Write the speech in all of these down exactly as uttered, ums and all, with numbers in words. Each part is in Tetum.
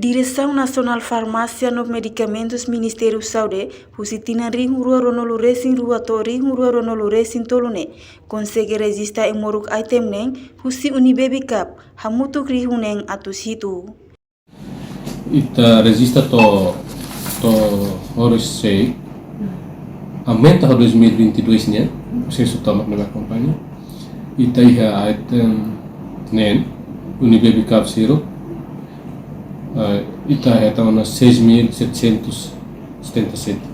Diresaun Nasionál Farmásia no Medikamentus Ministériu Saúde, husi tinan rihun rua ruanulu resin rua to'o rihun rua ruanulu resin tolu ne'e, konsege rejista ai-moruk item neen husi Unibebi Cap, hamutuk rihun neen atus hitu. Ita rejista to'o, to'o horus sei, aumenta ho dois mil e vinte e dois nian, prosesu tomak ne'ebé akompaña. Ita iha item neen, Unibebi Cap Syrup, eh, ita hetan ona seis mil setecentos setenta e sete.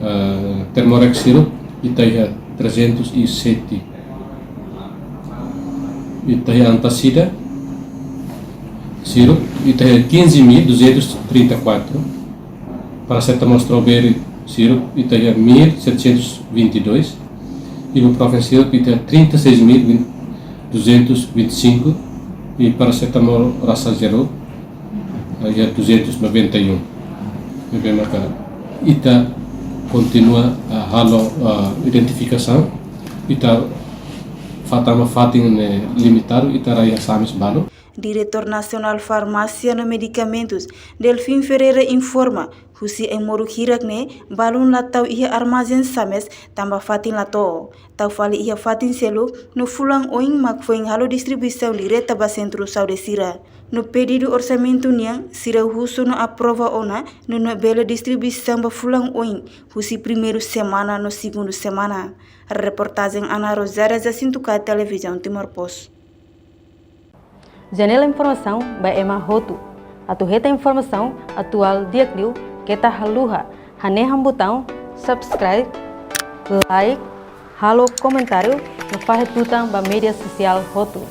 Eh, Termorex Syrup, ita iha trezentos e sete. Ita iha Antacida Syrup, ita iha quinze mil duzentos e trinta e quatro. Paracetamol Strawberry Syrup, ita iha mil setecentos vinte e dois. Ibuprofen Syrup, ita iha trinta e seis mil duzentos vinte e cinco. I Paracetamol Rasa Jeruk, ah, iha duzentos noventa e um. Ne'ebé maka ita kontinua, ah, halo, ah, identifikasaun, ita fó tama fatin ne'e limitadu, ita rai hasames balu. Diretór Nasionál Farmásia no Medikamentus, Delfim Ferreira, informa, husi ai-moruk hirak ne'e, balun la tau iha armazén sames, tanba fatin la to'o. Tau fali iha fatin seluk, no fulan oin mak foin halo distribuisaun direta ba sentru saúde sira. No pedidu orsamentu nian, sira husu no aprova ona, nune'e bele distribuisaun ba fulan oin, husi primeiru semana no segundu semana. Reportajen Ana Rosária, Jacinto Kai, Televizaun Timor Post. Janela informasaun ba ema hotu. Atu hetan informasaun atuál di'ak liu, keta haluha hanehan butaun subscribe, like, halo komentáriu, no fahe tutan ba média sosiál hotu.